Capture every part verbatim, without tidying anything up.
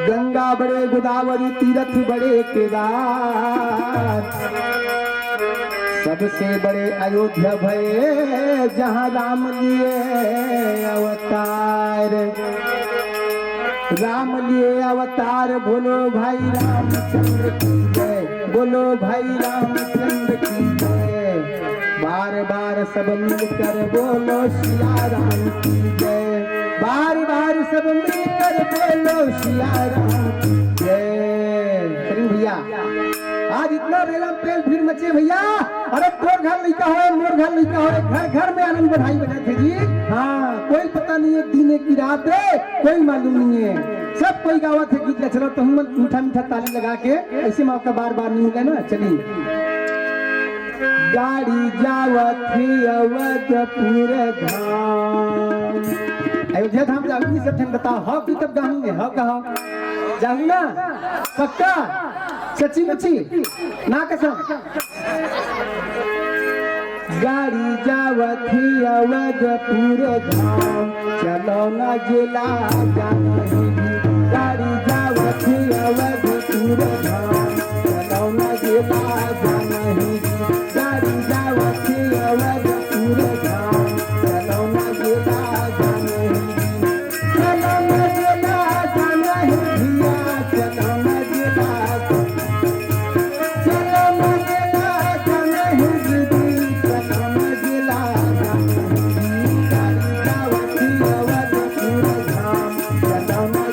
गंगा बड़े गोदावरी तीरथ बड़े केदार, सबसे बड़े अयोध्या भये जहाँ राम लिए अवतार। राम लिए अवतार, बोलो भाई रामचंद्र की जय, बोलो भाई रामचंद्र की जय। बार बार सब मिलकर बोलो सिया राम की जय, बार बार सब मिलकर बोलो सिया राम की जय। करीम भैया, आज इतना रेलम पेल भीड़ मचे भैया। अरे तोर घर लइका होय, मोर घर लइका होय, घर घर में आनंद बधाई बजत हे जी। हाँ, कोई पता नहीं है दिन की रात रे, कोई मालूम नहीं है। सब कोई गावत हे गीत ला। चलो तो हम मीठा मीठा ताली लगा के, ऐसे मौका बार बार नहीं मिले ना। चलिए। गाड़ी जावत ही अवधपुर धाम। अयोध्या धाम जाहू जी, सब झन बताओ, हव कि तब गाहूँ में, हव कहा? जाहू ना? पक्का? सच्ची मुच्ची? ना कसम? गाड़ी जावत ही अवधपुर धाम, चलो न जिला जाना ही। गाड़ी जावत ही अवधपुर धाम, चलो न जिला जाना ही। गाड़ी जावत ही अवधपुर धाम, चलो न जिला जाना ही। चलो न जिला जाना ही भैया, चलो न जिला जाना ही। चलो न जिला जाना ही दीदी, चलो न जिला जाना ही। गाड़ी जावत ही अवधपुर धाम, चलो न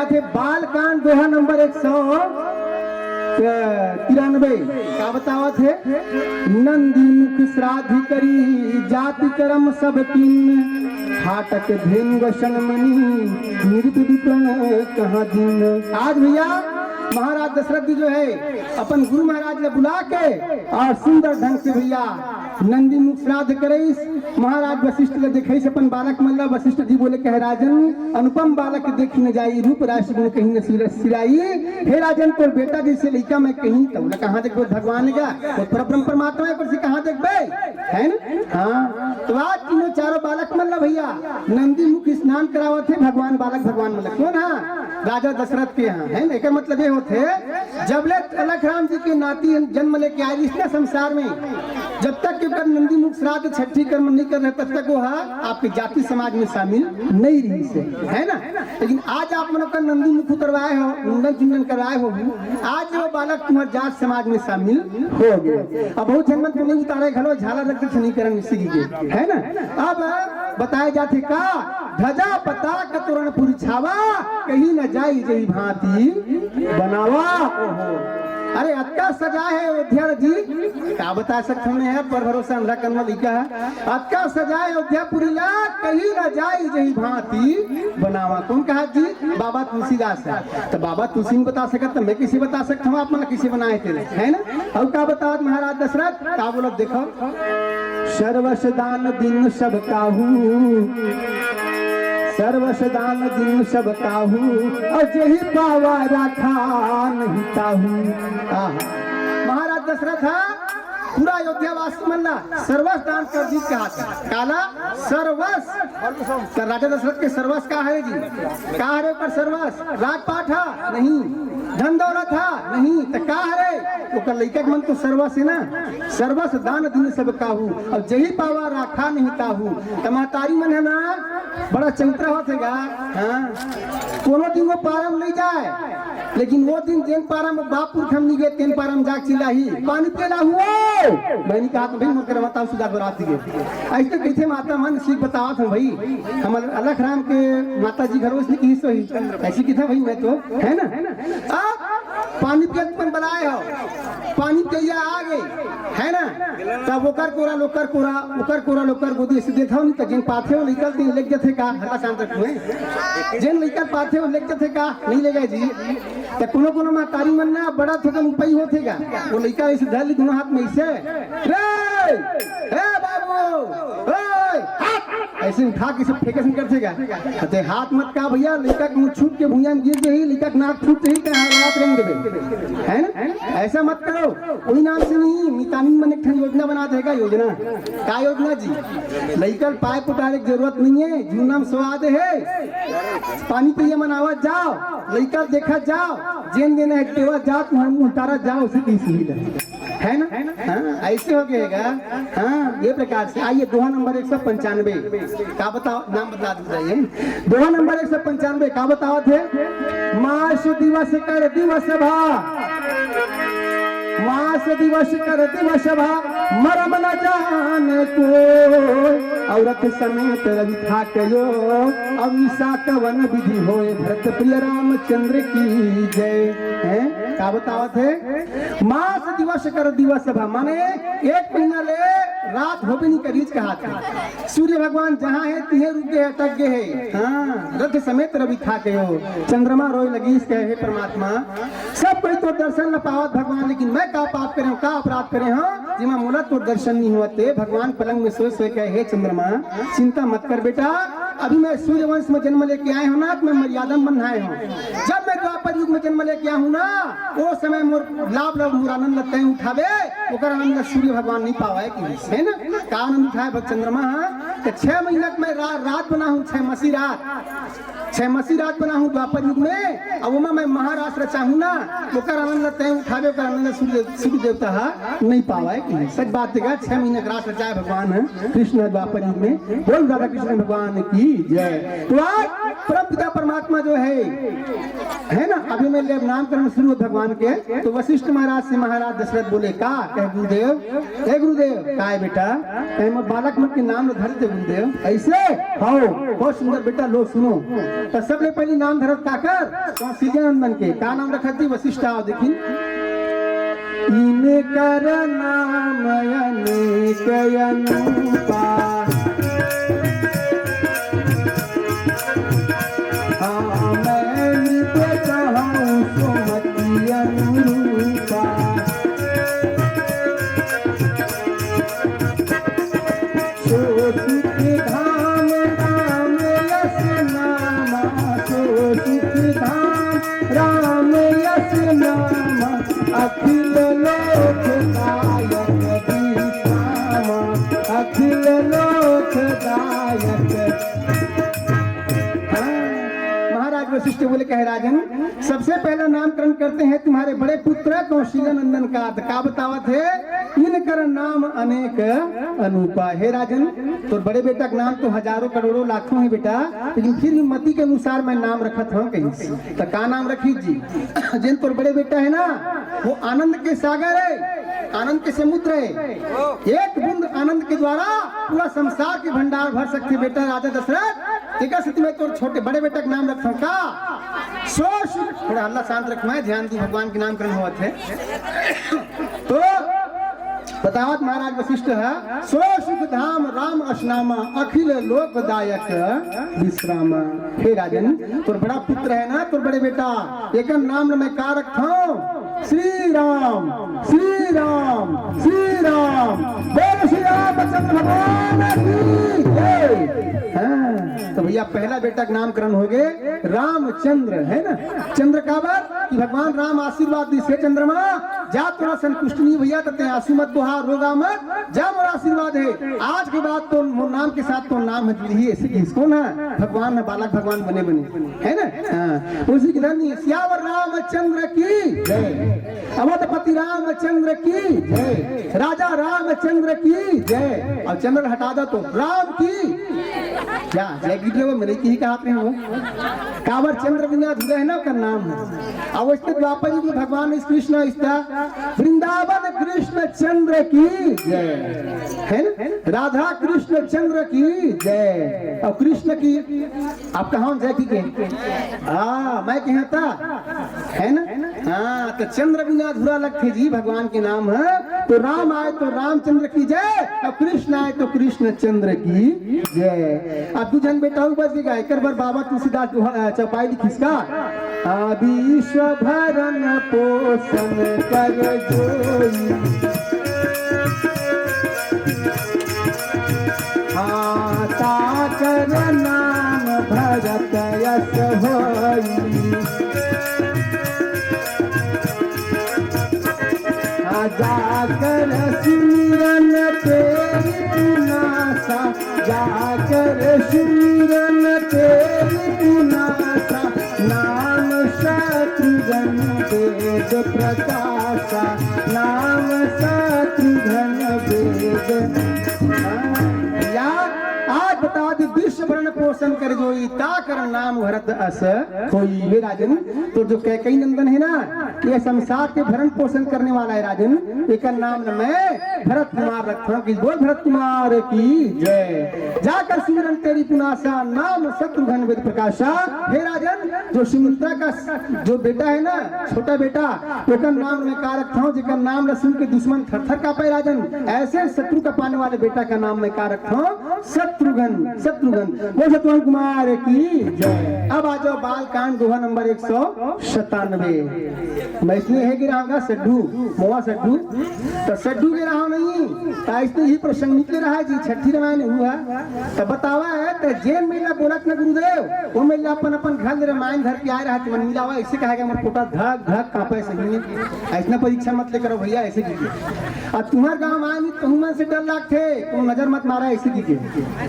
थे बालकांड दोहा नंबर एक सौ तिरानबे। का बतावत हे? नंदी मुख श्राद्ध करी जाति कर्म सब कीन, हाटक धेनु वसन मनी नृप विपण कहाँ दीन। आज भैया महाराज दशरथ जी जो है अपन गुरु महाराज ले बुला के और सुंदर ढंग से भैया नंदी मुख श्राद्ध करइस। महाराज वशिष्ठ ले देखइस अपन बालक मन ला। वशिष्ठ जी बोले, कहे राजन, अनुपम बालक देखि न जाई, रूप राशि गुण कहीं न सिर-, सिराई। हे राजन, तोर बेटा जइसे लइका मैं कहीं, त ओला कहाँ देखबो भगवान का? वो परब्रह्म परमात्मा है, पर से कहाँ देखबे? है ना? हाँ। तो आज तीनों चारों बालक मन ला भैया नंदी मुख स्नान करावत हे भगवान, बालक भगवान मन ला। कौन? हाँ, राजा दशरथ के यहाँ, है ना? एकर मतलब ये होथे, जब ले अलख राम जी के नाती जन्म लेके आए इस ना संसार में, जब तक के ओकर नंदी मुख श्राद्ध छठी कर्म नहीं कर रहे, तब तक वो हा आपके जाति समाज में शामिल नहीं रही से, है ना? लेकिन आज आप मन ओकर नंदी मुख उतरवाए हो, मुंडन चुंडन करवाए हो, आज वो बालक तुम्हारे जात समाज में शामिल हो गए। अब बहुत झन मन तो नहीं उतारे, घलो झाला रख के नहीं करन इसी के, है ना? अब बताए जाथे का, ध्वजा पताक तोरण पुरछावा, कहीं न जाई जही भांति बनावा। ओहो, अरे अतका सजा है अयोध्या जी, का बता सकत हन यार, पर भरोसा अंधा करना लिखा है। अतका सजा है अयोध्या पुरी ला, कहीं न जाई जही भांति बनावा। कौन कहा जी? बाबा तुलसीदास है। तो बाबा तुलसी नहीं बता सकत, तो मैं किसे बता सकता हूँ, आप मन किसे बनाए थे, है ना? और का बतावत महाराज दशरथ, का बोलत देखो, सर्वस दान दीन सब काहू, सर्वस दान दीन सब काहू, और जही पावा राखा नहीं ताहू। आहा। महाराज दशरथ हा पूरा अयोध्या वासी मन ला सर्वस दान कर दीस कहा था। काला? सर्वस। तो राजा दशरथ के सर्वस का हरे जी? का हरे ओकर सर्वस? राजपाट हा? नहीं। धन दौलत हा? नहीं। तो का हरे? ओकर लइका के मन तो सर्वस है ना, सर्वस दान दीन सब काहू, अब जही पावा राखा नहीं ताहू। तो महतारी मन है ना, बड़ा चौतरा होत हे गा। हाँ, कोनो दिन वो पारम नहीं जाए, लेकिन वो दिन जेन पारम बाप पुरखा नहीं गए, तेन पारम जाके चिल्लाही, "पानी पिए ला हुओ।" मैं नहीं कहा तो भाई, मोर करवा ताऊ सुधा बरात गए। ऐसे कइसे माता मन सीख बतावत हूँ भाई, हमर अलख राम के माता जी घर उसने की सोही, ऐसी किथे भाई, मैं तो, है ना? आप पानी पियत मन बनाए हो, पानी पिया आ गए, है ना? तब ओकर कोरा लोकर कोरा, ओकर कोरा लोकर गोदी ऐसे देथव नहीं तो जिन पाथे हो लइका दिन लेके जथे का, हल्ला शांत रखो, हैं? जिन लइका पाथे हो लेके जथे का, नहीं लेगा जी। तो कोनो कोनो महतारी मन ना बड़ा थोकन उपाय होथे का, वो लइका ऐसे धर ली दोनों हाथ में ऐसे, "रे, ए बाबू, ओए, हाथ!" ऐसे उठा के सब फेंके से करथे का। कहते, "हाथ मत का भैया, लइका कहूँ छूट के भुइयां में गिर जाही, लइका के नाक फूट जाही, कहाँ हाथ रेंग देबे, है ना? ऐसा मत करो।" कोई नाम से नहीं, मितानिन मन एक ठन योजना बना देगा, योजना। का योजना जी? लइका ल पाए पुटारे के जरूरत नहीं है, जूना में स्वाद है। पानी पिए मन आवत जाओ, लइका देखत जाओ, जेन देना है देवत जाओ, तुम्हारा मुंह उतारा जाओ, उसी की सुविधा है ना? हाँ, ऐसे हो गएगा। हाँ, ये प्रकार से। आइए, दोहा नंबर एक सौ पंचानवे का बताओ, नाम बता दीजिए। दोहा नंबर एक सौ पंचानवे का बतावत हे? मास दिवस कर दिवस भा, मास दिवस कर दिवस भा, मरम न जाने कोई। औरत समेत रवि था कयो, अब ईसा कवन विधि होए, भरत प्रिय रामचंद्र की जय। हैं? का बतावत हे? मास दिवस कर दिवस भा, माने एक महीना ले रात होबे नहीं करीच कहा था। सूर्य भगवान जहाँ है, तिहे रुक गए, अटक गए है। हाँ, रथ समेत रवि था गयो, चंद्रमा रोए लगी, इस कहे, "हे परमात्मा, सब कोई तो दर्शन न पावत भगवान, लेकिन मैं का पाप करे हूँ, का अपराध करे हूँ, जिमा मोला तो दर्शन नहीं हुआ ते?" भगवान पलंग में सोए सोए कहे, "हे चंद्रमा, चिंता मत कर बेटा, अभी मैं सूर्यवंश में जन्म लेके आए हूँ ना, तो मैं मर्यादा में बंधाए हूँ। जब मैं द्वापर युग में जन्म लेके आया हूँ ना, वो समय मोर लाभ लाभ मोर आनंद लगता है उठावे, ओकर आनंद सूर्य भगवान नहीं पावे।" कि है ना, का आनंद उठाए भग चंद्रमा? हाँ, तो छह महीना के मैं रा-, रात बना हूँ, छह मसी रात, छह मसी रात बना हूँ द्वापर युग में, अब ओमा मैं महारास रचाहूँ ना, ओकर आनंद तय उठावे, ओकर आनंद सूर्य, सूर्य देवता हा नहीं पावे। कि सच बात है, छह महीना के रास रचाए भगवान कृष्ण द्वापर युग में। बोल राधा कृष्ण भगवान की जय। तो आज परम पिता परमात्मा जो है, है ना, अभी मैं ले नामकरण शुरू है भगवान के, तो वशिष्ठ महाराज से महाराज दशरथ बोले का, गुरुदेव, ए गुरुदेव, काय बेटा, तैं मोर बालक मन के नाम ल धर दे गुरुदेव। ऐसे? हव, बहुत सुंदर बेटा, लो सुनो। त सबले पहली नाम धरत काकर? कौशल्या नंदन के। का नाम रखत हे? वशिष्ठ। आव देखिन। इनकर नाम अनेक अनूपा। हाँ, मैं नृप कहूँ सुमति अनुरूपा। सो सुख धाम राम यश नामा, सो सुख धाम राम यश नामा, अखिल लोक दायक विश्रामा, अखिल लोक दायक। हाँ, महाराज वशिष्ठ बोले, कहे राजन, सबसे पहला नामकरण करते हैं तुम्हारे बड़े पुत्र कौशल्या नंदन का। त का बतावत हे? इनकर नाम अनेक अनूपा। हे राजन, तोर बड़े बेटा के नाम तो हजारों करोड़ों लाखों हे बेटा, लेकिन फिर भी मति के अनुसार मैं नाम रखत हंव कहिस। त का नाम रखिस जी? जेन तोर बड़े बेटा हे ना, वो आनंद के सागर हे, आनंद के समुद्र हे। एक बूंद आनंद के द्वारा पूरा संसार के भंडार भर सकथे बेटा राजा दशरथ। एकर सेती मैं तोर छोटे बड़े बेटा के नाम रखथंव का? सो सुख, थोड़ा हल्ला शांत रख, मैं ध्यान दूं, भगवान के नामकरण होवत हे। तो बतावत महाराज वशिष्ठ हे, सो सुख धाम राम यश नामा, अखिल लोक दायक विश्रामा। हे राजन, तोर बड़ा पुत्र हे ना, तोर बड़े बेटा, एकर नाम ल मैं का रखथंव? श्री राम, श्री राम, श्री राम। बोल श्री रामचंद्र भगवान की जय। हाँ, त भैया, पहला बेटा के नामकरण होगे रामचंद्र, हे ना? चंद्र काबर कि भगवान राम आशीर्वाद दिस हे, चंद्रमा, जा तोला संतुष्टि नइ हे भैया, त तैं आंसू मत बहा, रोगा मत, जा मोर आशीर्वाद हे। आज के बाद तो मोर नाम के साथ तोर नाम ह जुड़ही, अइसे कहिस। कोन ह? भगवान ह, बालक भगवान बने बने, हे ना? हाँ, उसी के धन नहीं, सियावर रामचंद्र की जय, अवधपति रामचंद्र की जय, राजा रामचंद्र की जय। अउ चंद्र हटा दो तो राम की। क्या जय गिर वो, मैं नहीं कही कहा पे हूँ। काबर चंद्र बिना अधूरा हे ना, ओकर नाम हे। अब वइसने द्वापर युग में भगवान श्री कृष्ण, इस तरह वृंदावन कृष्ण चंद्र की जय, हे ना? राधा कृष्ण चंद्र की जय। अउ कृष्ण की, आप कहा जय की के? हाँ, मैं कहा था, हे ना? हाँ, त चंद्र बिना अधूरा लगथे जी भगवान के नाम ह। तो राम आय तो रामचंद्र की जय, अउ कृष्ण आय तो कृष्ण चंद्र की जय। अब दू झन बेटा अउ बच गे, एकर बर बाबा तुलसीदास दोहा, अ, चौपाई लिखिस का? आ, विश्व भरण पोषण कर जोई, हाँ, ताकर नाम भरत यश होई। हाँ, जाकर सुमिरन तेरी पुनासा, जाकर सुमिरन तेरी पुनासा, नाम शत्रुघ्न वेद प्रकाशा, नाम शत्रुघ्न वेद। हाँ, या आज बता दे, विश्व भरण पोषण कर जोई, ताकर नाम भरत यश होई। हे राजन, तो जो कैकई नंदन हे ना, ये संसार के भरण पोषण करने वाला हे राजन, एकर नाम न मैं भरत कुमार रखथंव। कि बोल भरत कुमार की जय। जाकर सुमिरन तेरी पुनासा, नाम शत्रुघ्न वेद प्रकाशा। हे राजन, जो सुमित्रा का जो बेटा हे ना, छोटा बेटा, ओकर नाम मैं का रखथंव, जेकर नाम ल सुन के दुश्मन थर थर कांपे राजन, ऐसे शत्रु का पाने वाले बेटा का नाम मैं का रखथंव, शत्रुघ्न, शत्रुघ्न। बोल शत्रुघ्न कुमार की जय। अब आ जाओ बाल कांड दोहा नंबर एक सौ सतानवे। मैं इसने हे गिरा होगा सड्डू, मोवा सड्डू। त सड्डू गिरा हो नहीं, त अइसने ही प्रसंग निकले रहा जी, छठी रामायण हुआ। त बतावा हे, त जेन मेर ला बोलत न गुरुदेव, वो मेर ला अपन, अपन घर ले रामायण धर के आय रहा, तुमन मिलावा, अइसे कहा गया, मोर पोटा धक, धक कांपे सही में। अइसना परीक्षा मत ले करो भैया, अइसे कीजिए। अब तुम्हार गांव आय नहीं, तुमन से डर लागथे, तुम नजर मत मारा, अइसे कीजिए।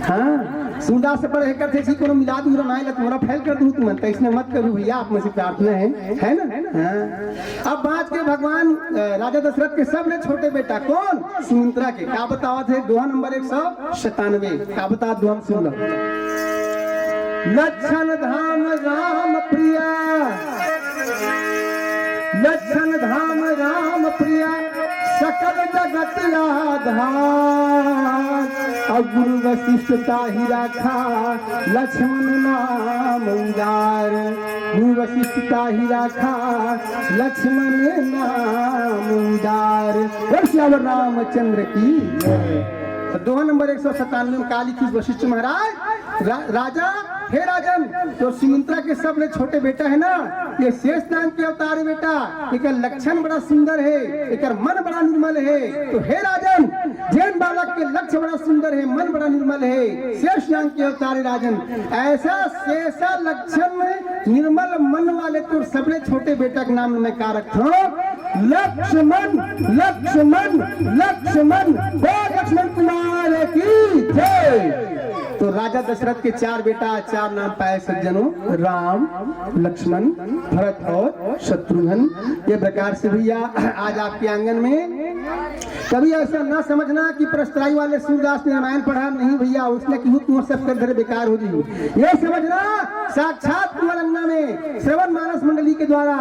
हाँ, सूरदास से पढ़े करथे जी, कोनो मिला दूं रामायण ला, तुम्हारा फेल कर दूं तुमन, त अइसने मत करू भैया, आप में से प्रार्थना हे, हे ना? हाँ। अब बाँच गे भगवान, अ, राजा दशरथ के सबले छोटे बेटा, कोन? सुमित्रा के। का बतावत हे? दोहा नंबर एक सौ सतानवे। का बतावत हे? दोहा सुन लो। लक्षण धाम राम प्रिया, लक्षण धाम राम प्रिया, सकल जग आधार। अब गुरु वशिष्ठ ताहि राखा, लक्ष्मण नाम उदार। गुरु वशिष्ठ ताहि राखा, लक्ष्मण नाम उदार। बोल सियावर रामचंद्र की जय। तो दोहा नंबर एक सौ सत्तानवे में का लिखिस वशिष्ठ महाराज? रा-, राजा, हे राजन, जो सुमित्रा के सबले छोटे बेटा हे ना, ये शेष नाग के अवतार हे बेटा, एकर लक्षण बड़ा सुंदर हे, एकर मन बड़ा निर्मल हे। तो हे राजन, जेन बालक के लक्ष्य बड़ा सुंदर हे, मन बड़ा निर्मल हे, शेष नाग के अवतार हे राजन, ऐसा शेषा लक्षण निर्मल मन वाले तोर सबले छोटे बेटा के नाम मैं का रखथों? लक्ष्मण, लक्ष्मण, लक्ष्मण। बोल लक्ष्मण कुमार की जय। तो राजा दशरथ के चार बेटा, चार नाम पाए सज्जनों, राम, लक्ष्मण, भरत और शत्रुघ्न। ये प्रकार से भैया आज आपके आंगन में कभी ऐसा ना समझना कि प्रस्तराई वाले सूरदास ने रामायण पढ़ा, नहीं भैया, उसने कि तुम सब कर धरे बेकार हो जी। ये समझना साक्षात कुंवर अंगना में श्रवण मानस मंडली के द्वारा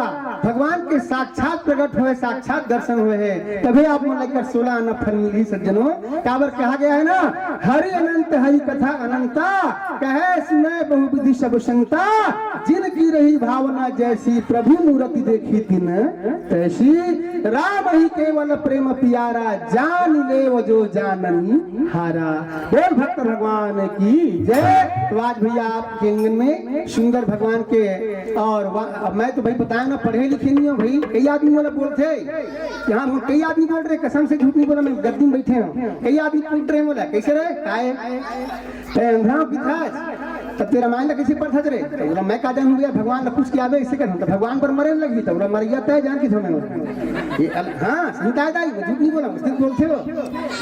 भगवान के साक्षात प्रकट हुए, साक्षात दर्शन हुए हैं, तभी आप मन ला एकर सोलह आना फल मिली सज्जनों। काबर कहा गया है ना, हरि अनंत हरि कथा अनंता, कहे सुने बहुविधि सब संता, जिनकी रही भावना जैसी, प्रभु मूरति देखी तिन तैसी। राम ही केवल प्रेम पियारा, जान लेव जो जानन हारा। बोल भक्त भगवान की जय। तो आज भैया आपके आंगन में सुंदर भगवान के, और वा-, अब मैं तो भाई बताया ना, पढ़े लिखे नहीं हो भाई, कई आदमी बोला बोलते हैं कि हाँ, हम कई आदमी बोल रहे, कसम से झूठ नहीं बोला, मैं गद्दी में बैठे हूँ, कई आदमी पूछ रहे हैं, बोला कैसे रहे, काय? तैं अंधरा हो कि था? तब तें रामायण ला कैसे पढ़थस रे? तो बोला, मैं का जानूं भैया, भगवान ला पूछ के आबे, ऐसे कहूं। तो भगवान पर मरे लगही, तो बोला, मर गया तय जान की थोड़ा। ये अल-, हाँ, सही दाई, दाई, मैं झूठ नहीं बोला, उसने बोलते हो।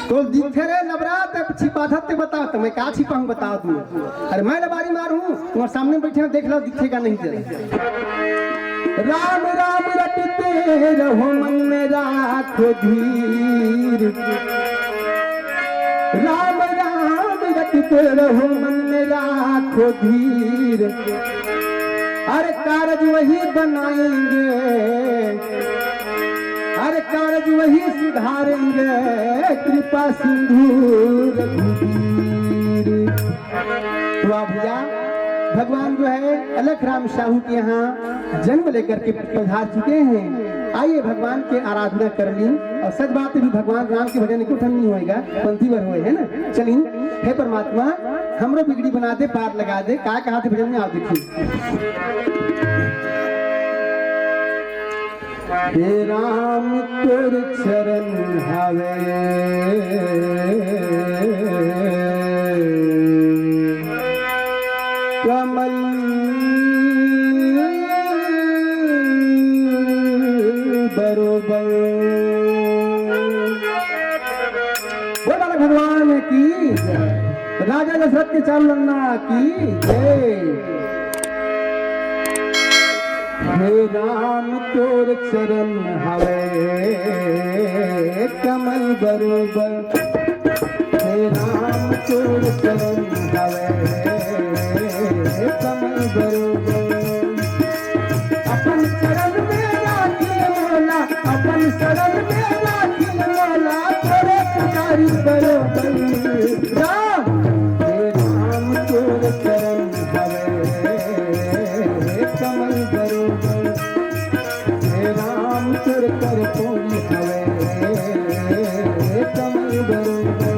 तो दिखथे रे लबरा, तब छिपाथस ते बता, तो मैं का छिपाऊं, बता तू। अरे मैं लबारी मारूं, तुम्हारे सामने बैठे हो, देख लो, दिखेगा नहीं तेरा। राम राम रटते रहो, मन में राखो धीर। राम राम रटते रहो, मन में राखो धीर। अरे कारज वही बनाएंगे, अरे कारज वही सुधारेंगे, कृपा सिंधु रघुवीर। तो आप भैया, भगवान जो है अलख राम साहू के यहाँ जन्म लेकर के पधार चुके हैं। आइए भगवान के आराधना कर ली। और सच बात है भी भगवान राम के भजन को ठन नहीं होएगा, पंथी भर हुए है ना। चलिए, हे परमात्मा, हमरो बिगड़ी बना दे, पार लगा दे, का कहा थे भजन में, आओ देखिए। हे राम तोर चरण हवे कमल बरोबर। बोल बालक भगवान की जय। राजा दशरथ के चारों लन्ना की जय। हे राम तोर चरण हवे कमल बरोबर। हे राम तोर चरण हवे कमल बरोबर। अपन शरण में राखिल मोला, अपन शरण में राखिल मोला, तोरे पुजारी बरोबर। राम, हे राम तोर चरण हवे कमल बरोबर। हे राम तोर कर कोई हवे कमल बरोबर।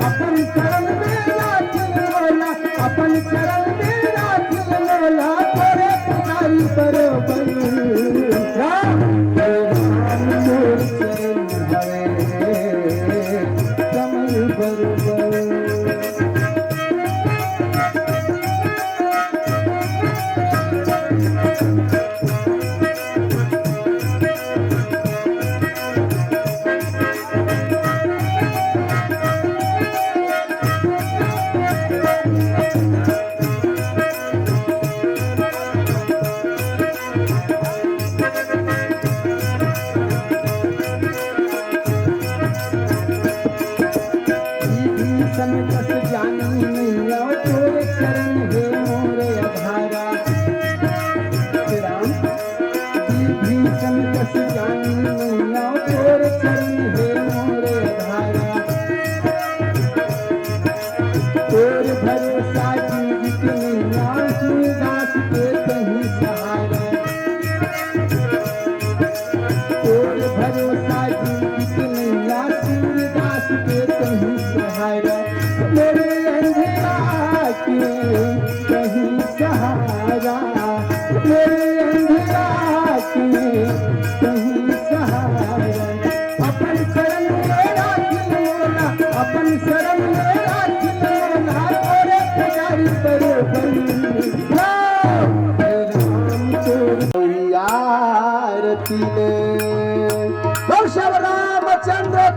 अपन शरण में राखिल मोला, अपन शरण में राखिल मोला, तोरे पुजारी बरोबर। राम, हे राम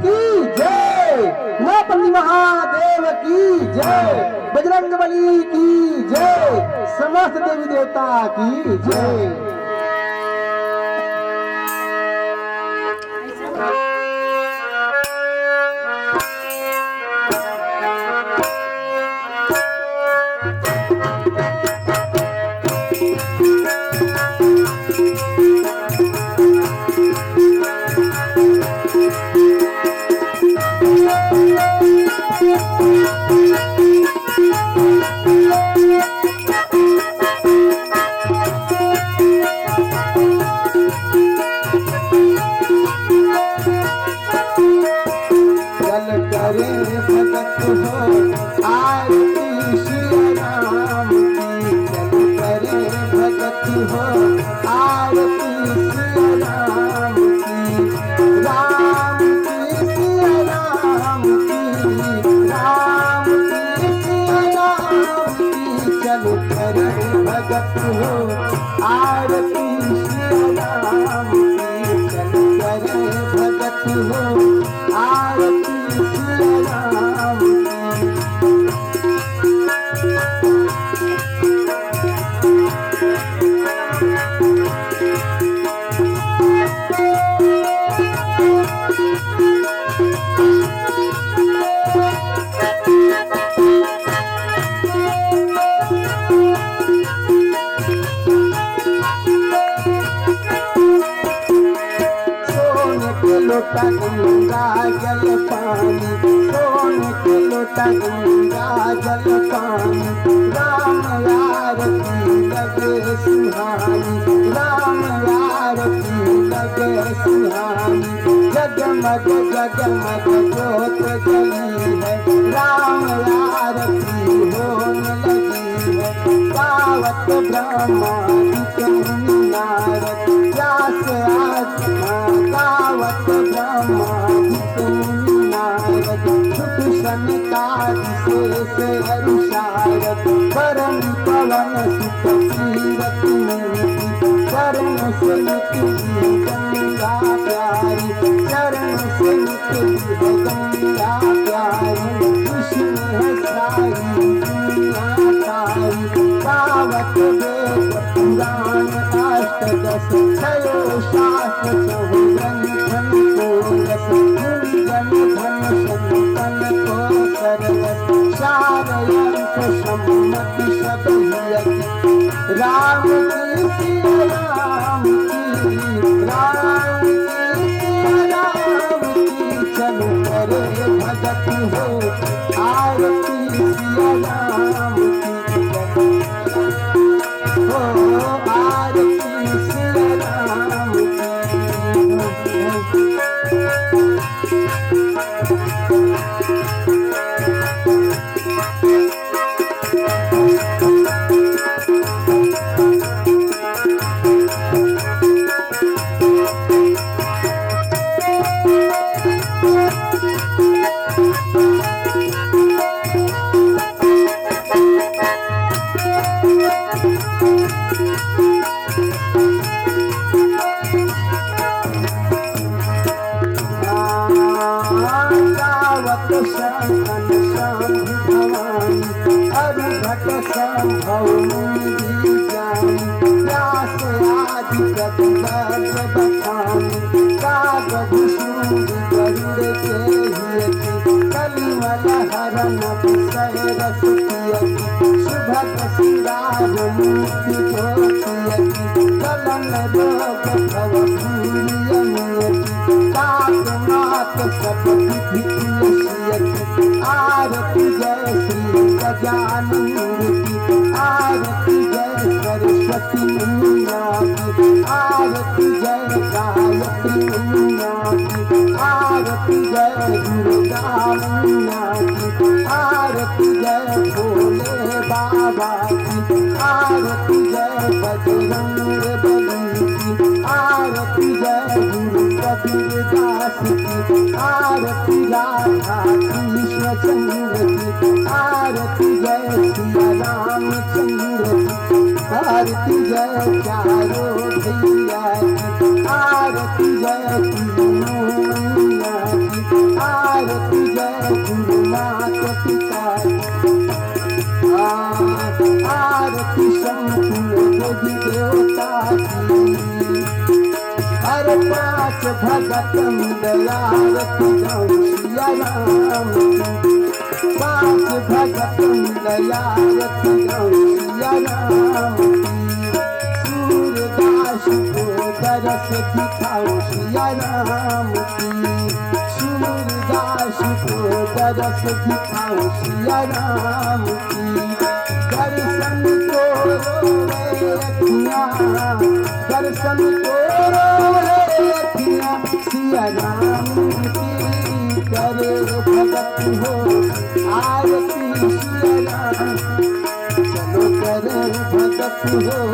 की जय, उमापति महादेव की जय, बजरंग बली की जय, समस्त देवी देवता की जय। चल करे भगत हो, आरती श्री राम की। चल करे भगत हो, आरती श्री राम की। राम की, श्री राम की, राम की, श्री राम की। चल करे भगत हो, आरती श्री राम की। चल करे भगत हो, आरती श्री राम की। सोन के लोटा गंगा जल पानी, सोन के लोटा गंगा जल पानी। राम आरती लगे सुहानी, राम आरती लगे सुहानी। जगमग जगमग जोत जली है, राम आरती होने लगी है। गावत ब्रह्मा विष्णु नारद, व्यास आदि गावत ब्रह्मा विष्णु नारद। सुत सनकादि शेष अरु सारद, परम पवन सुत कीरति नीति। चरण से निकली गंगा प्यारी, चरण से निकली है गंगा प्यारी। कृष्ण है सारी दुनिया सारी, गावत वेद पुराण अष्टदश। छयो शास्त्र चहुग्रंथन को रस, मुनि जन धन संतन को सरस। सार अंक सम्मति सब ही अति। राम की सिया राम की, राम की सिया राम की। चल करे भगत हो, आरती सिया राम की। हो आरती सिया राम की। गावत शंखन शंभु भवानी, अरु भट संभव मुनि ज्ञानी। व्यास आदि कवि वज्र बखानी, काग भूषुंड गरुड़ के ही अति। कलिमल हरन विषय रस पियति, सुभग सिंगार मूर्ति जो पियति। गलन रोग भव भूरि अनियति, तात मात सब विधि तुलसियति। आरती जय श्री गजानन की, आरती जय सरस्वती मैया की, आरती जय गायत्री मैया की, आरती जय दुर्गा मैया की, आरती जय भोले बाबा की, आरती जय बजरंग बली की, आरती जय गुरु कबीर दास की, आरती राधा कृष्ण चंद्र की, आरती जय सिया रामचंद्र की, आरती जय चारों भैया की, आरती जय तीनों मैया की, आरती जय गुरु माता पिता की। आ, आरती संपूर्ण देवी देवता की। अरे पाँच भगत मिल आरती गाऊं सिया राम की। पाँच भगत मिल आरती गाऊं सिया राम की। सूरदास को दरस दिखाओ सिया राम की। सूरदास को दरस दिखाओ सिया राम की। दर्शन को रोवे अखियाँ, दर्शन को रोवे अखियाँ सिया राम की। करे भगत हो आरती सिया राम, चलो करे भगत हो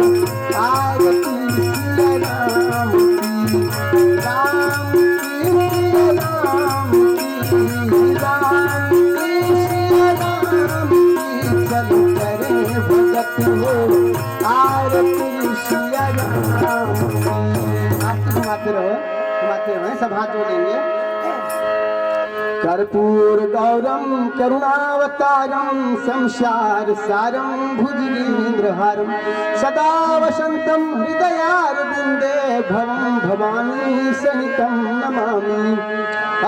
आरती सिया राम की। राम की सिया राम की, राम की सिया राम की, चलो करे भगत हो आरती सिया राम की। आरती घुमाते रहो, घुमाते रहो, सब हाथ जोड़ेंगे। कर्पूर गौरम करुणावतारम संसार सारम भुजगेंद्र हारम सदा वसंतम हृदयारविंदे भवम भवानी सहितम नमामि।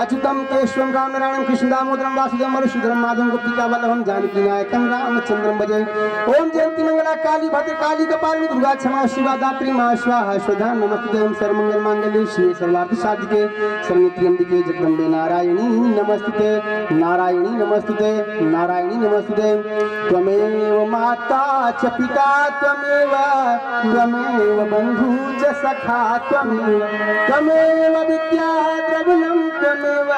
अच्युतम केशवम राम नारायणम कृष्ण दामोदरम वासुदेवम मधुसूदनम माधवम गोपिका वल्लभम जानकी नायकम रामचंद्रम भजे। ओम जयंती मंगला काली भद्रकाली कपालिनी दुर्गा क्षमा शिवा दात्री माँ स्वाहा स्वधा नमस्तुते। ओम सर्वमंगल मांगल्ये शिवे सर्वार्थ साधिके शरण्ये त्र्यंबके जगदम्बे नारायणी नमस्तुते, नारायणी नमस्तुते, नारायणी नमस्तुते। त्वमेव माता च पिता त्वमेव, त्वमेव बंधु च सखा त्वमेव, त्वमेव विद्या द्रविणं त्वमेव,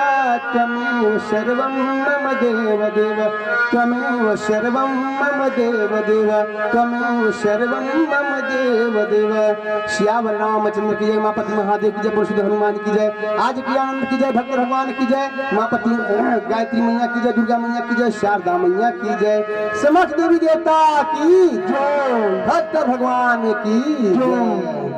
त्वमेव सर्वं मम देव देव, त्वमेव सर्वं मम देव देव, त्वमेव सर्वं मम देव देव। सियावर रामचंद्र की जय, उमापति महादेव की जय, परशुद्ध हनुमान की जय, आज की आनंद की जय, भक्त भगवान की जय, उमापति, अ, गायत्री मैया की जय, दुर्गा मैया की जय, शारदा मैया की जय, समस्त देवी देवता की जय, भक्त भगवान की जय।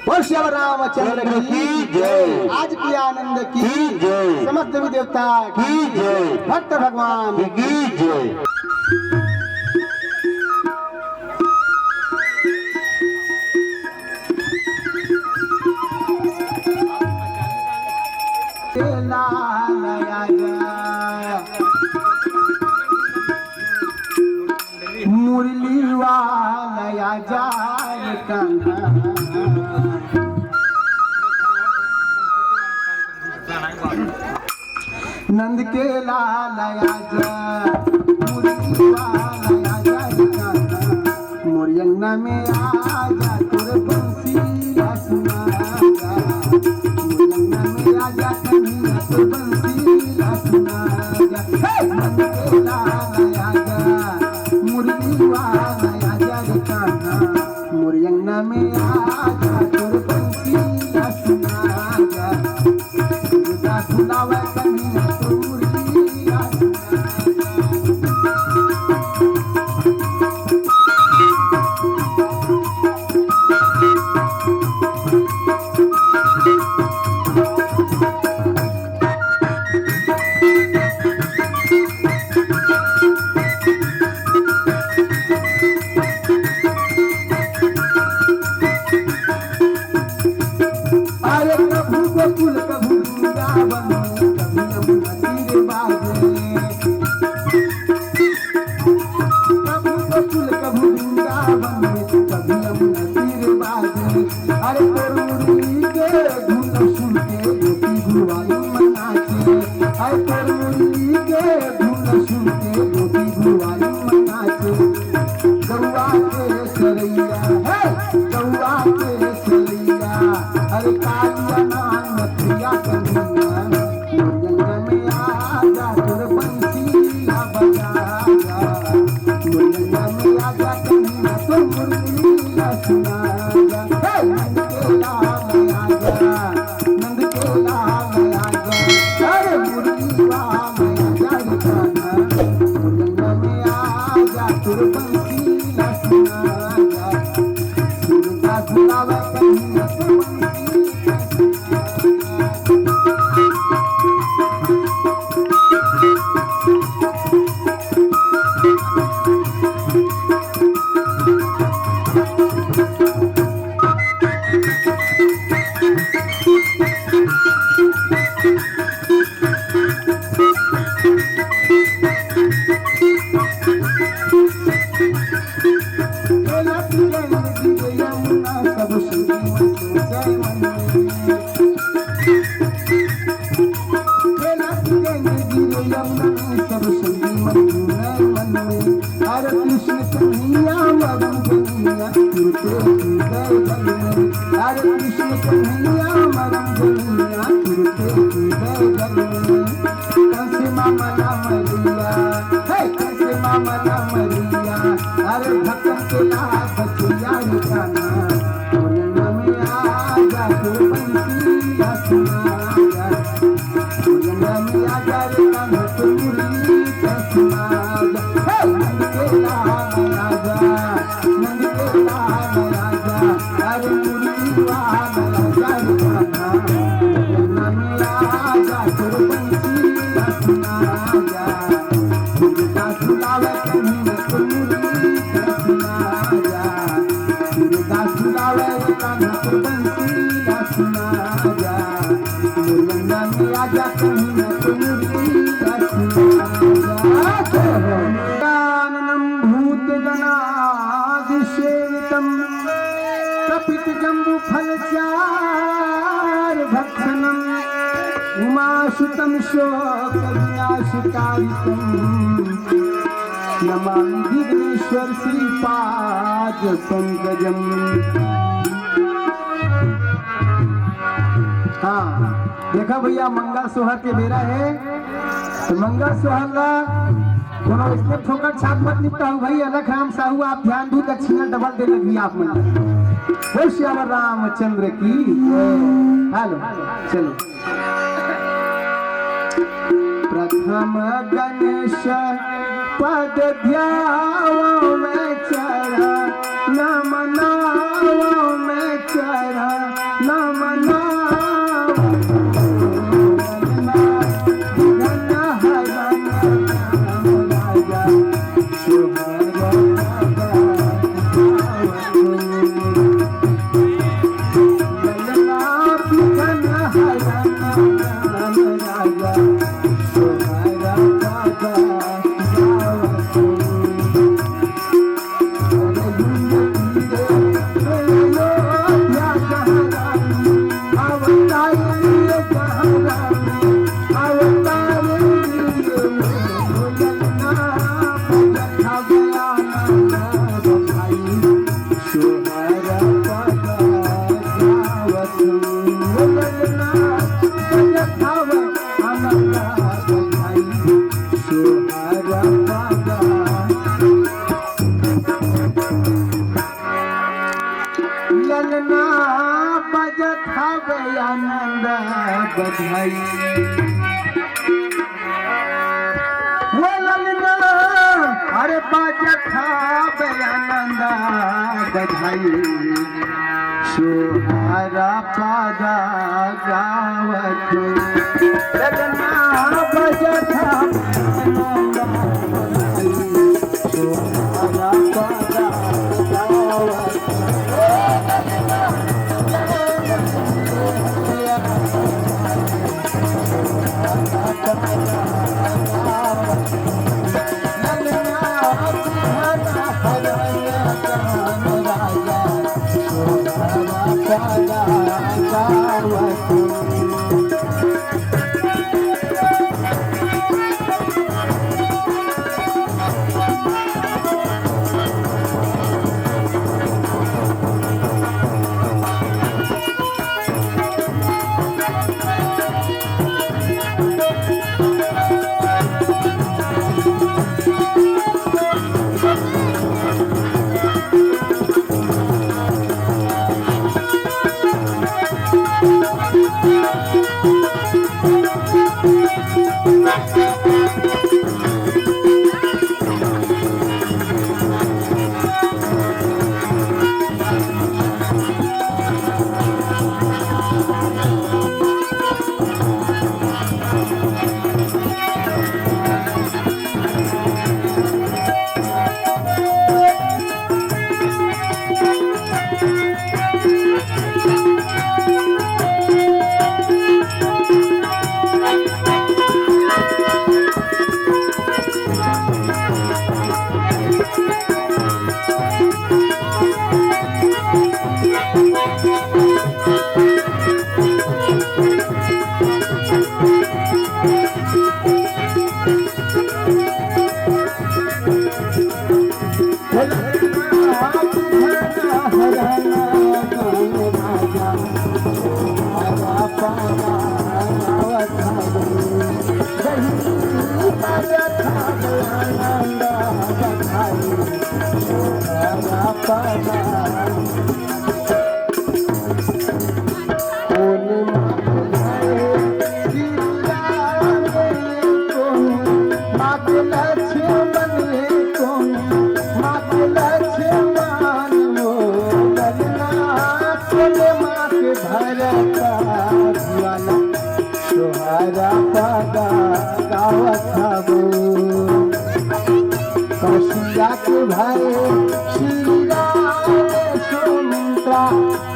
बोल श्री रामचंद्र की जय। आज की आनंद की की जय। समस्त देवी देवता की जय। भक्त भगवान की जय। मुरली वाला आजा रे कान्हा। नंद के लाल आजा, मुरली वाला आजा रे कान्हा। मोर अंगना में आजा, तोर बंसी ला सुना जा। मोर अंगना में आजा, कन्हैया तोर बंसी ला सुना जा। हे! नंद के लाल आजा, मुरली वाला आजा रे कान्हा। मोर अंगना में आजा, तोर बंसी ला सुना जा। दुर्गा फुलावे कन्हैया तोर मुरली ला सुना जा। अरे प्रभु गोकुल, प्रभु वृंदावन, प्रभु यमुना तीर बाजे। प्रभु गोकुल, प्रभु वृंदावन में कभी यमुना तीर बाजे। अरे तोर मुरली के धुन सुन के गोपी भुवन में नाचे। अरे तोर मुरली के धुन सुन के गोपी भुवन में नाचे। गौआ के सरैया, हे, गौआ के सरैया, अरे कालिया नाम मथुरिया कन्हैया। मोर अंगना में आजा, तोर बंसी ला बजा जा। मोर अंगना में आजा, कन्हैया तोर मुरली ला आजा, हे नंद के लाल आजा, नंद के लाल आजा, अरे मुरली वाला आजा रे कान्हा, मुरलिया में आजा, तोर बंसी ला सुना जा, सुरता सुनावे कहीं ना तो बंसी ला सुना जा। अरे कृष्ण कन्हैया मदन कन्हैया, तुरते हृदय जल में। अरे कृष्ण कन्हैया मदन कन्हैया, तुरते हृदय जल में। कंस मामा ना मरिया, हे कंस मामा ना मरिया, अरे भक्तन के लाल बचिया रे कान्हा। बोलना में आजा तोर बंसी ला सुना जा। बोलना में आजा रे कान्हा तोर मुरली ला सुना जा। हे नंद के लाल आजा, नंद के लाल आजा, अरे मुरली वाला आजा रे कान्हा। बोलना में आजा तोर बंसी ला सुना जा। सुरता सुनावे कहीं ना तो मुरली ला सुना जा। सुरता सुनावे कान्हा तो बंसी ला सुना जा। मुरलिया में आजा कहीं ना तो मुरली ला सुना जा। काननम भूतगणादिसेवितम कपित जम्बू फल चार भक्षणम उमासुतं शोक विनाशकारितं नमामि विघ्नेश्वर श्रीपाद पंकजम। हाँ, देखा भैया, मंगल सोहर के बेरा हे, तो मंगल सोहर ला कोनो इसने फोकट छाप मत निपटाऊ भाई। अलख राम साहू, आप ध्यान दू, दक्षिणा डबल दे लगी आप मन। बोल सियावर रामचंद्र की। हेलो, चलो। प्रथम गणेश पद ध्यावो में चरण मनावो में चरण मनावो। विघ्न हरण राम राजा सोहर राजा। ललना बजत हवे आनंद बधाई। वो ललना, अरे बजत हवे आनंद बधाई। सोहरा पद गावत, ललना बजत हवे आनंद बधाई। सोहरा पदा गावत हबो। कौशिक के भाई श्री राम सुमित्रा,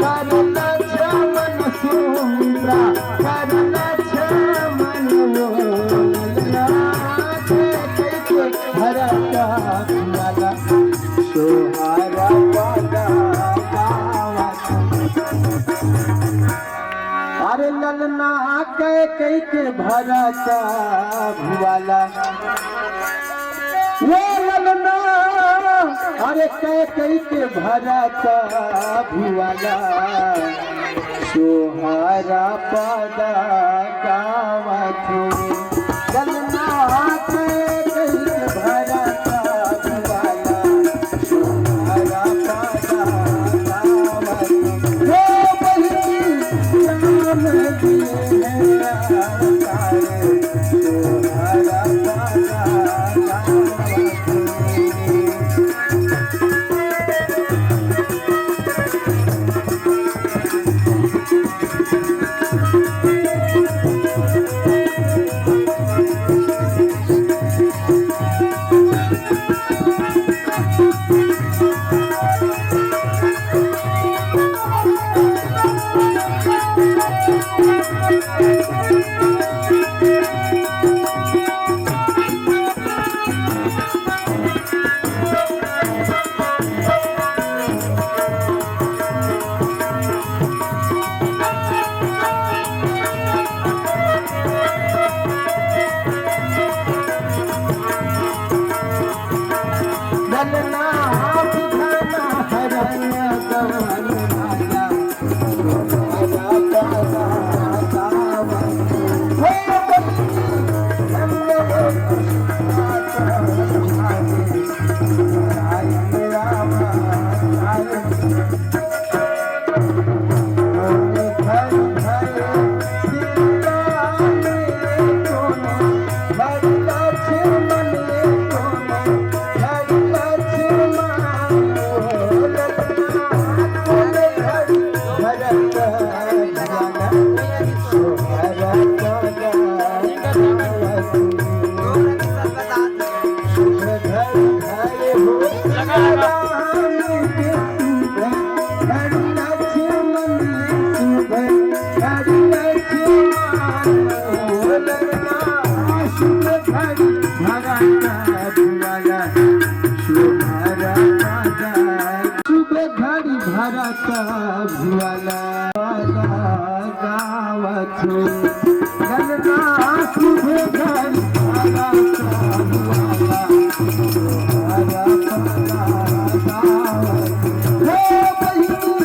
कर लक्ष्मण सुमित्रा, कर लक्ष्मण वो ललना के कैसे भरत वाला सोहरा पदा गावत। अरे ललना कैकई के भरत भुआला, वो ललना, अरे कैकई के भरत भुआला, सोहरा पदा गावत हो। ललना कैकई के भरत भुआला, शुभ घड़ी भरत भुआला गावत हो। ललना शुभ घड़ी भरत भुआला गावत हो। हे बहिनी,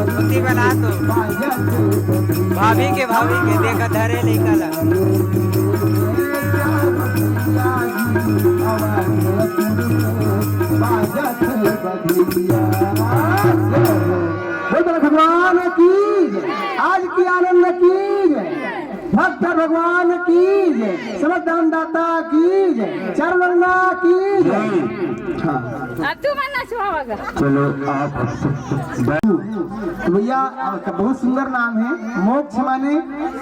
धोती बना तो भाभी के, भाभी के देखा धरे लइका ला। भगवान की जय, आज की आनंद की जय, भक्त भगवान की जय, समस्त दाता की जय, चरण की जय। हाँ। अब तू मन नचवावा गा। चलो आप। तो भैया, बहुत सुंदर नाम है, मोक्ष माने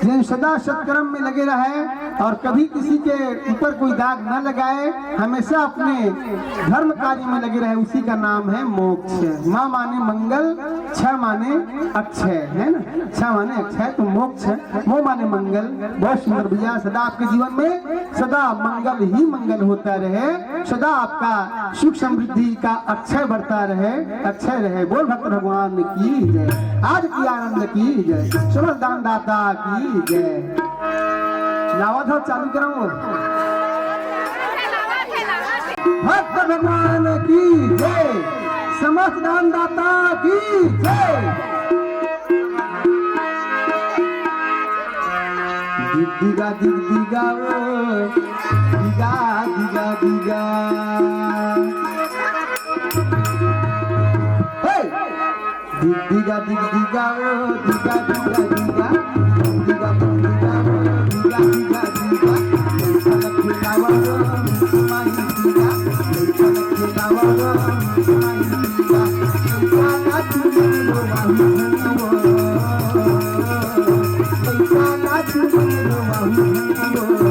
जिन सदा सत्कर्म में लगे रहे और कभी किसी के ऊपर कोई दाग न लगाए, हमेशा अपने धर्म कार्य में लगे रहे, उसी का नाम है मोक्ष। मा माने मंगल, क्ष माने अक्षय, है ना? क्ष माने अक्षय, तो मोक्ष, मो माने मंगल। बहुत सुंदर भैया, सदा आपके जीवन में सदा मंगल ही मंगल होता रहे, सदा आपका सुख समृद्धि का अक्षय बढ़ता रहे, अक्षय रहे। बोल भक्त भगवान की जय, आरती आनंद की जय, समस्त दान दाता की जय। लावा था, चालू कराऊं। भक्त भगवान की जय, समस्त दान दाता की जय। दिग दिगा दिग दिगा ओ, दिगा दिगा दिगा। हे! दिग दिगा दिग दिगा ओ, दिगा दिगा दिगा। दिगा दिगा दिगा ओ, दिगा दिगा दिगा। लइका लइका लावा ओ, माई दिगा। लइका लइका लावा ओ, माई दिगा। लइका ला चुनरी ओ, माई दिगा ओ। लइका ला चुनरी ओ, माई दिगा ओ।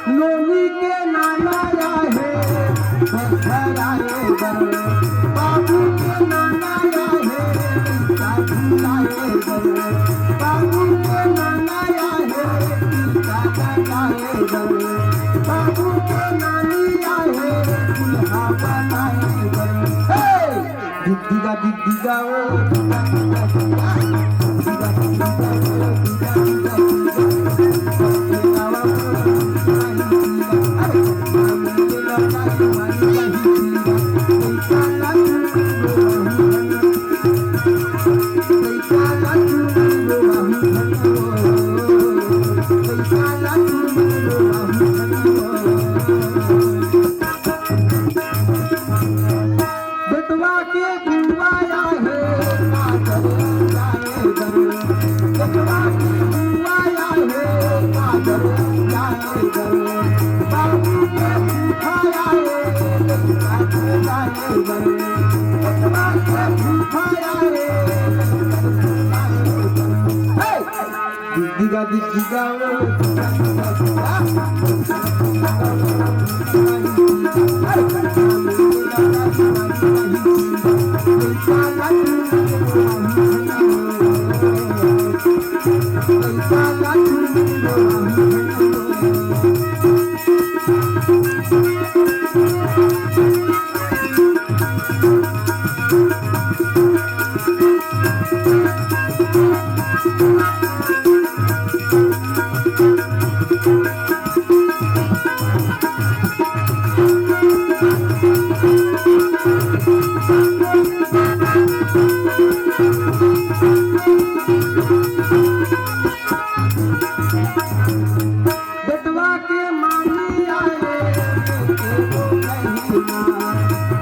नोनी के नाना आहे, घर आए बर। बाबू के नाना आहे, सासू लाए बर। बाबू के नाना आहे, सासू लाए बर। बाबू के नानी आहे, दुल्हा बनाए बर। हे! दिग दिगा दिग दिगा ओ, दिगा दिगा दिगा। दिगा दिगा दिगा ओ, दिगा दिगा दिगा। बेटवा के बुआ आहे, काजल लाए बर। बेटवा के बुआ आहे, काजल लाए बर। बाबू के बुआ आहे, काजल लाए बर। बेटवा के बुआ आहे, काजल लाए बर। हे! दिग दिगा दिग दिगा ओ, दिगा दिगा दिगा। बेटवा के मामी आए, बेटे को कहिना।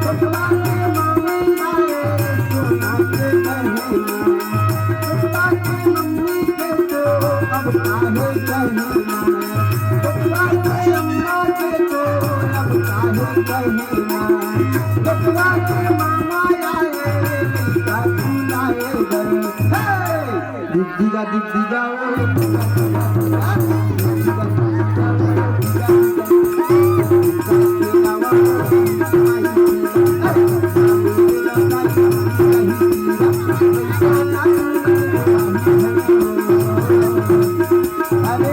बेटवा के मामी आए, सोना के कहिना। बेटवा के मम्मी के तो अब काहे कहिना। बेटवा के अम्मा के तो अब काहे कहिना। बेटवा के मामा आए, लइका खिलाए गए। हे! दिग दिगा दिग दिगा ओ, दिगा दिगा दिगा। अरे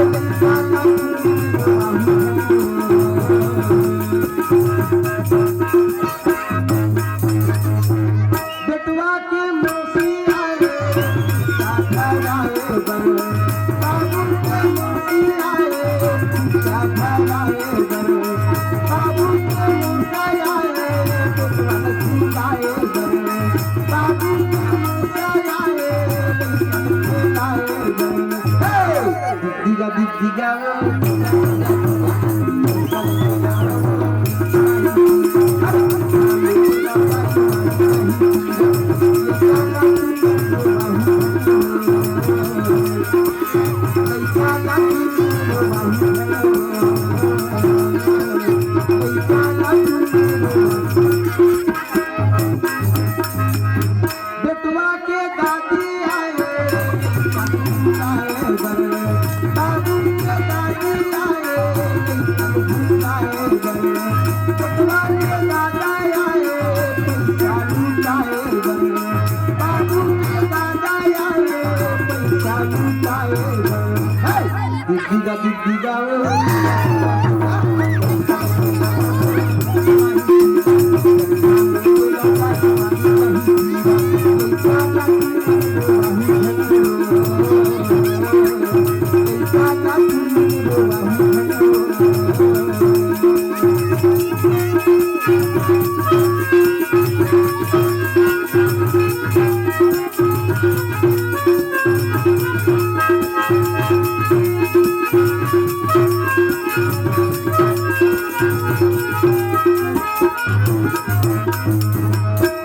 बेटवा के दादी आए, बाबू के दादी आए, बेटवा के दादा आए, पैसा लुटाए बर। बाबू के दादा आए, पैसा लुटाए बर। हे! दिग्गी गा, दिग्गी गा, ओ।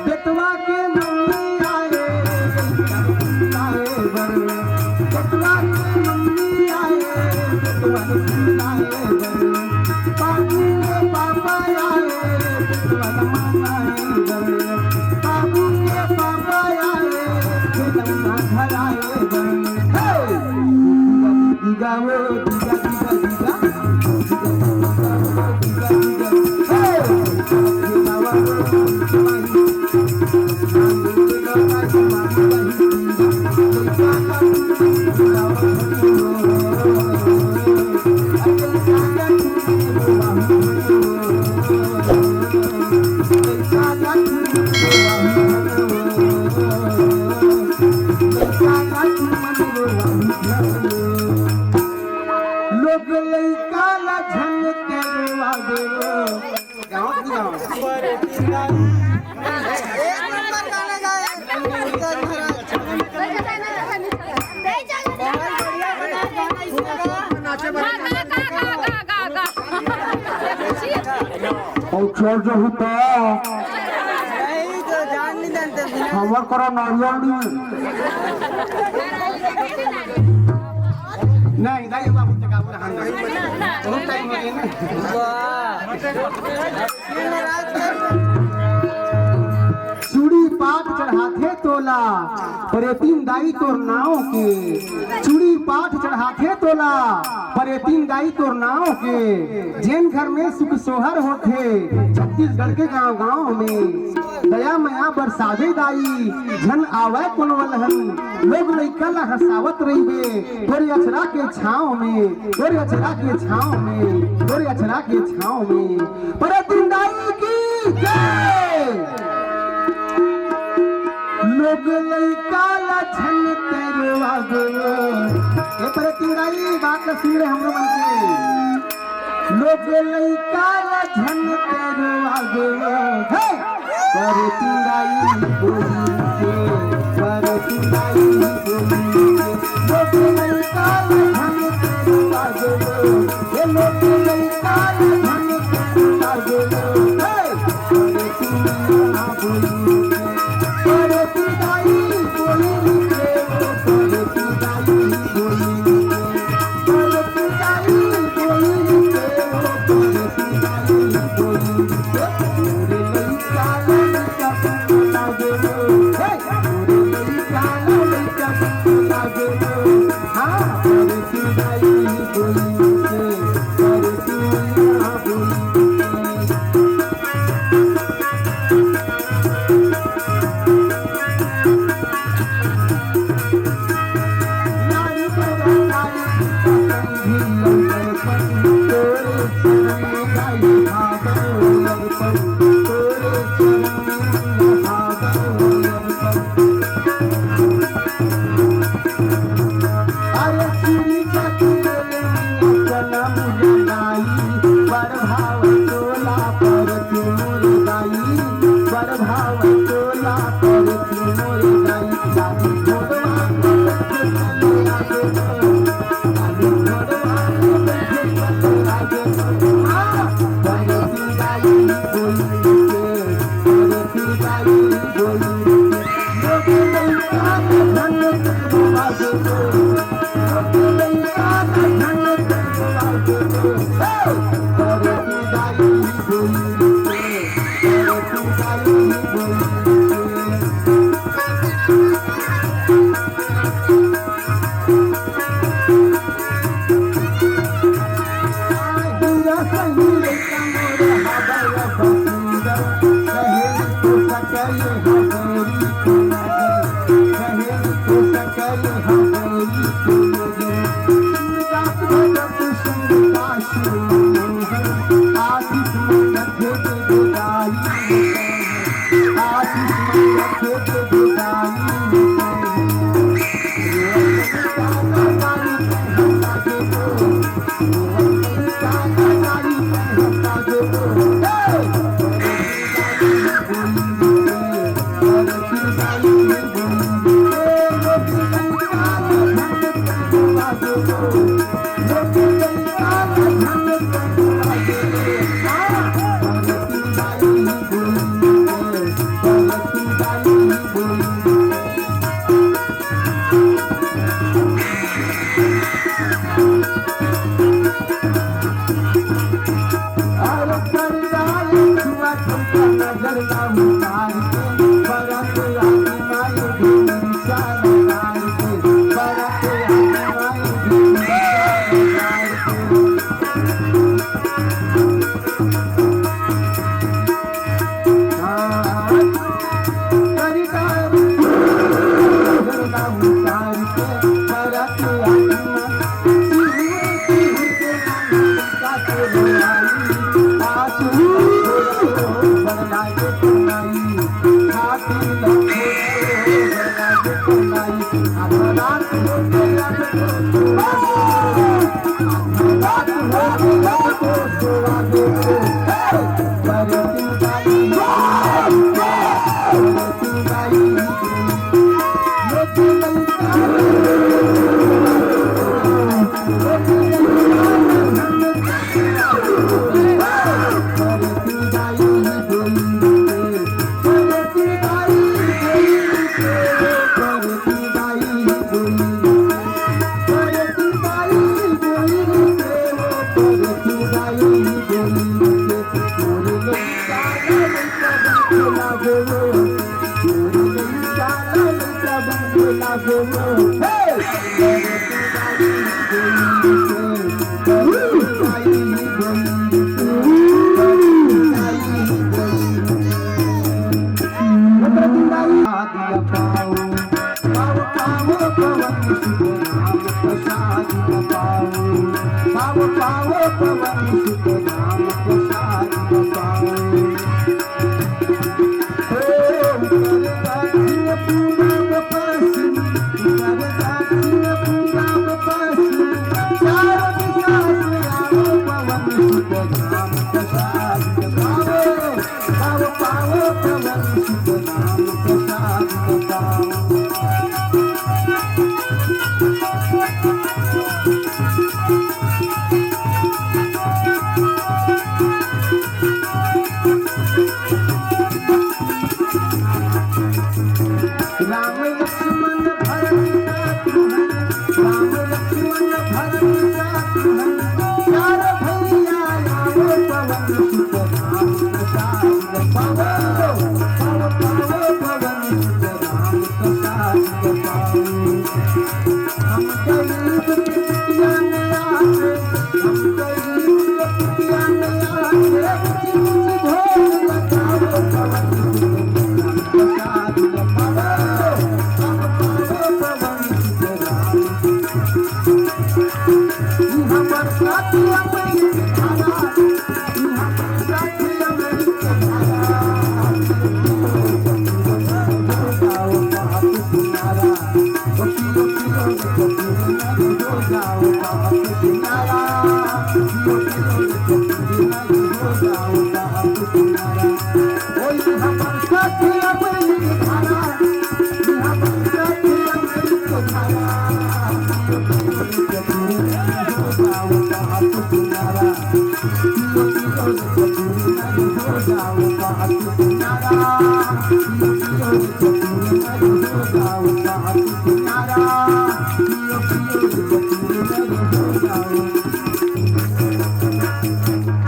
बेटवा के मम्मी आए, आए बर। बेटवा के मम्मी आए, बेटवा के आए बर। बाबू के पापा आए, बेटवा के मामा आए बर। बाबू के पापा आए, बेटवा घर आए बर। हे! दिगा वो, दिगा, दिगा, दिगा। लोग लइका ला झन करवा देवो। गाँव की गाँव। और छोड़ जो होता। हमर करा नारियल नहीं। नहीं, दाई बाबू, बहुत टाइम हो गया ना। चूड़ी पाठ चढ़ाथे तोला, परेतिन दाई तोर नाव के। चूड़ी पाठ चढ़ाथे तोला, परेतिन दाई तोर नाव के। जेन घर में सुख सोहर होथे, छत्तीसगढ़ के गांव गांव में। दया मया बरसावे दाई, झन आवय कोनो अलहन। लोग लइका ला हंसावत रहिबे, तोरे अचरा के छांव में, तोरे अचरा के छांव में, तोरे अचरा के छांव में। परेतिन दाई की जय। लोग लइका ला झन करवा देवो। ए परेतिन दाई, बात ला सुन रे हमरो मन के। लोग लइका ला झन करवा देवो। हे! परेतिन दाई बोली के, परेतिन दाई बोली के। लोग लइका ला झन करवा देवो। हे लोग लइका ला झन करवा देवो। हे!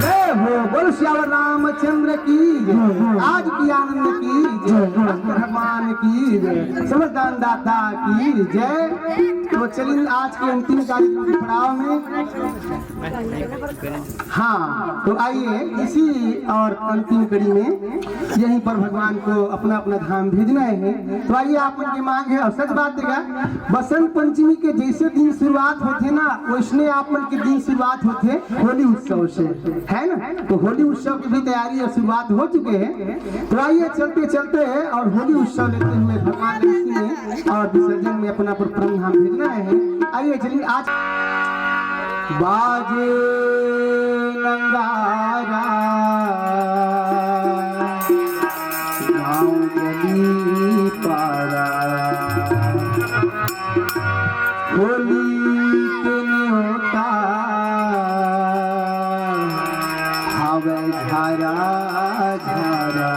जय हो, बोल श्यावर रामचंद्र की जय, आज की आनंद की जय, भक्त भगवान की जय, समस्त दान दाता की जय। तो चलिए, आज के अंतिम कार्यक्रम के पड़ाव में, हाँ, तो आइए, इसी और अंतिम कड़ी में यहीं पर भगवान को अपना अपना धाम भेजना है। तो आइए, आप मन के मांग है, और सच बात देगा, बसंत पंचमी के जैसे दिन शुरुआत होथे ना, वैसने आप मन के दिन शुरुआत होथे होली उत्सव से, है ना? तो होली उत्सव की भी तैयारी और शुरुआत हो चुके हैं। तो आइए, चलते चलते हैं और होली उत्सव लेते हुए भगवान लक्ष्मी में और विसर्जन में अपना पर परम धाम भेजना है। आइए, चलिए, आज बाजे नगारा, गाँव गली पारा, होली के नेवता हवे झारा झारा।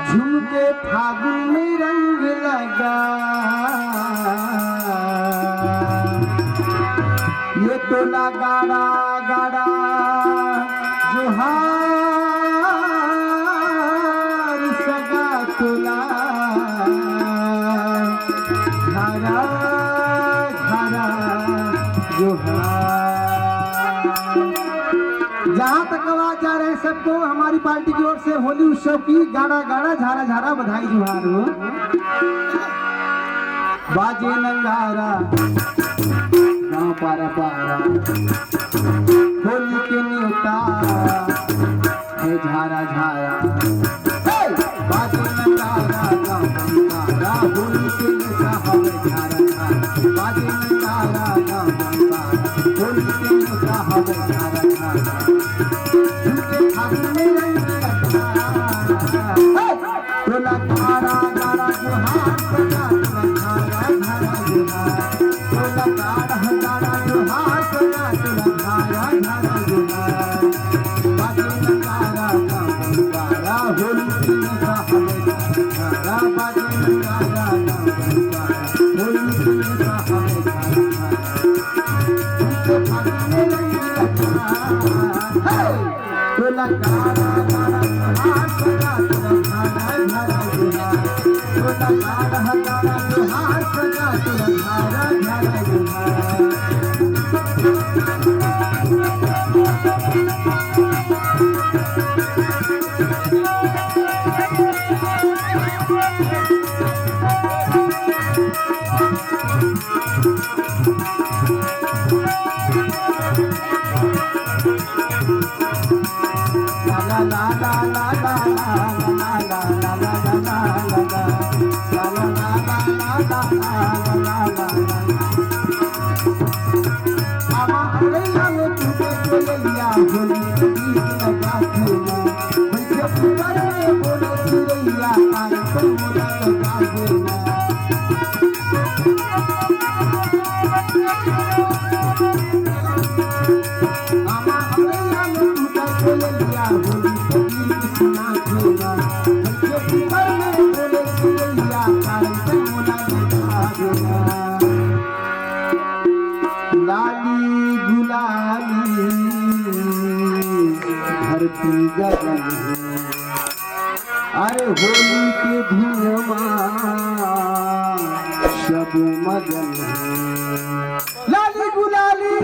झूम के फागुन में रंग लगा, ये टोला गाड़ा गाड़ा जोहार सगा टोला, झारा झारा जोहार। जहाँ तक आवाज जा रहे हैं, सबको हमारी पार्टी की ओर से होली उत्सव की गाड़ा गाड़ा झारा झारा बधाई जोहार हो। बाजे नगारा गाँव पारा पारा, होली के नेवता है झारा झारा। हे! बाजे नगारा गाँव पारा, होली के नेवता हवे झारा झारा। बाजे नगारा गाँव पारा, होली के नेवता हवे झारा झारा। झूम के फागुन में रंग लगा। हे! टोला गाड़ा गाड़ा जोहार सगा टोला झारा झारा जोहार। टोला गाड़ा गाड़ा जोहार सगा टोला झारा झारा जोहार। बाजे नगारा गाँव पारा, होली के नेवता हवे झारा झारा। बाजे नगारा गाँव पारा, होली के नेवता हवे झारा झारा। लाली गुलाली धरती गगन, अरे होली के धुन मा सब मगन। लाली गुलाली,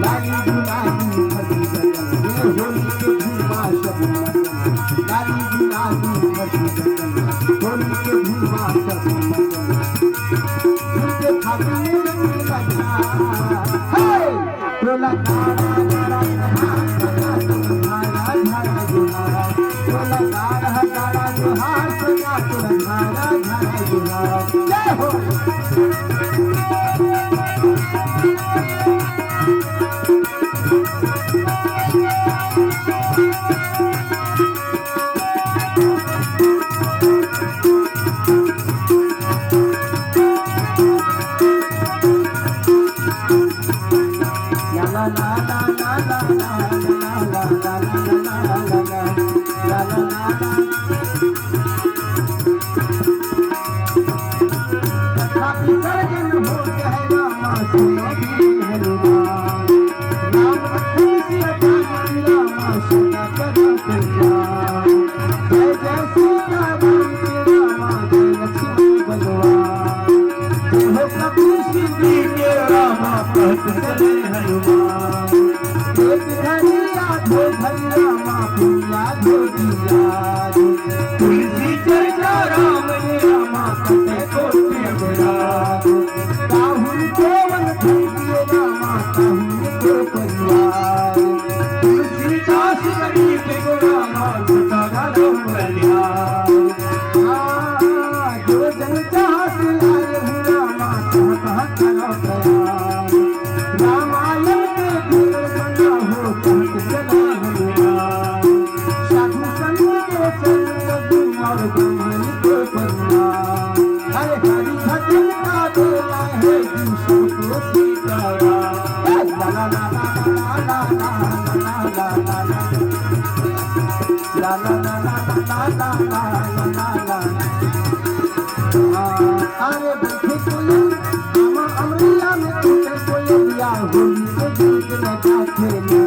लाली गुलाली धरती गगन, ये होली के धुन मा सब मगन। लाली गुलाली धरती गगन, होली के धुन मा सब मगन। झूम के फागुन में रंग लगा। हे! टोला गाड़ा गाड़ा जोहार सगा टोला झारा झारा जोहार। टोला गाड़ा गाड़ा जोहार सगा टोला झारा झारा जोहार। जय हो। चले हनुमान। एक घड़ी आधो घड़ी रामा पुनिया धो दिया। तुलसी चर्चा राम ने रामा कटे कोटि अपराध। ताहुन को वन खंडियो रामा ताहुन को परिवार। तुलसीदास गरीब को रामा सदा राम कल्याण। हाँ, जो जन चाहत लाए हूँ रामा, कहाँ कहाँ करो कयार। रामायण के भीतर बना हो, कहत चला हनुमान। साधु संत के संग लगी और ब्राह्मण के परिवार। अरे हरि भजन का बेला है, जी सबको सीताराम। हे ला ला ला ला। ला ला ला ला। अरे बैठे कोयल, मामा अमरिया में बैठे कोयलिया, होली के गीत लगा खेले।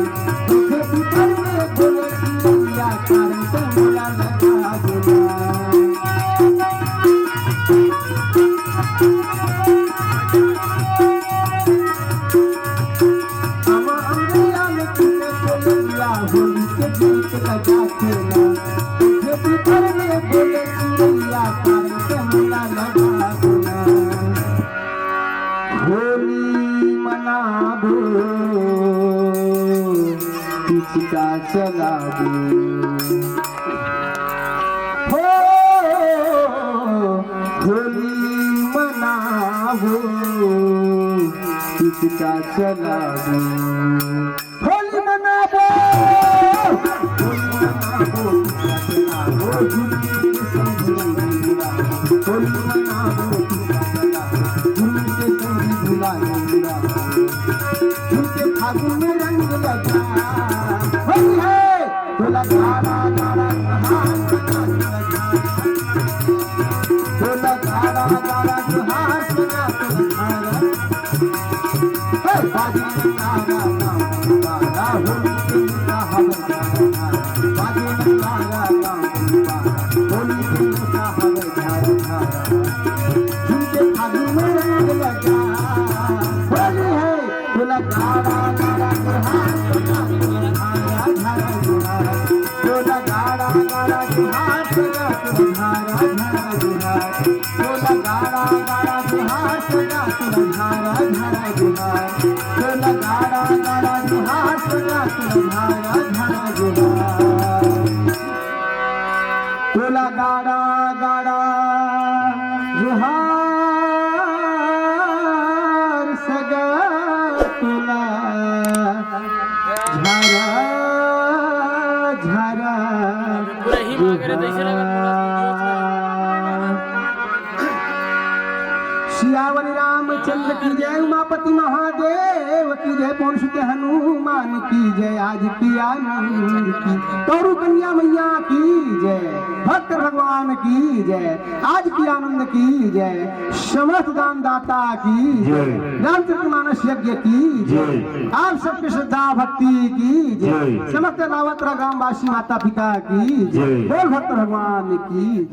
बैठे पीपल में बोले चिड़ैया, कारण से मेला लगा बोला। मामा अमरिया में बैठे कोयलिया, होली के गीत लगा खेले। बैठे पीपल में बोले चिड़ैया, कारण से मेला लगा बोला। होली मनाबो, पिचका चलाबो। हो, होली मनाबो, पिचका चलाबो। होली मनाबो, होली मनाबो, होली मनाबो, होली मनाबो, होली के संगी भुला गईला। झुमके फागुन में रंग लगा। होली है, तोला गाड़ा गाड़ा हाथ लगा। तोला गाड़ा गाड़ा हाथ लगा, तोला गाड़ा। हे बाजी नगाड़ा, गाड़ा, होली के लूटा हवे झाड़ा। बाजी नगाड़ा, गाड़ा, होली के लूटा हवे झाड़ा, झाड़ा। झुमके फागुन में रंग लगा। होली है, तोला गाड़ा गाड़ा के हाथ लगा, तोला झाड़ा झाड़ा जुड़ा। तोला गाड़ा गाड़ा के हाथ लगा, तोला झाड़ा झाड़ा जुड़ा। तोला गाड़ा गाड़ा के हाथ लगा, तोला झाड़ा झाड़ा जुड़ा। तोला गाड़ा गाड़ा के हाथ लगा, तोला झाड़ा झाड़ा जुड़ा। तोला गाड़ा गाड़ा जोहार सगा, तोला झारा झारा पूरा ही मांग रहे, तो ऐसे लगा पूरा वीडियो। सियावर रामचंद्र की जय, उमापति महादेव की जय, पवन सुत हनुमान की जय, आज की आनंद की कौरव कन्या मैया की जय, भक्त भगवान की जय, आज की आनंद की जय, समस्त दानदाता की जय। रामचरितमानस यज्ञ की जय। आप सबके श्रद्धा भक्ति की जय। जय। समस्त रावत ग्रामवासी माता पिता की जय। जय। बोल भक्त भगवान की जय।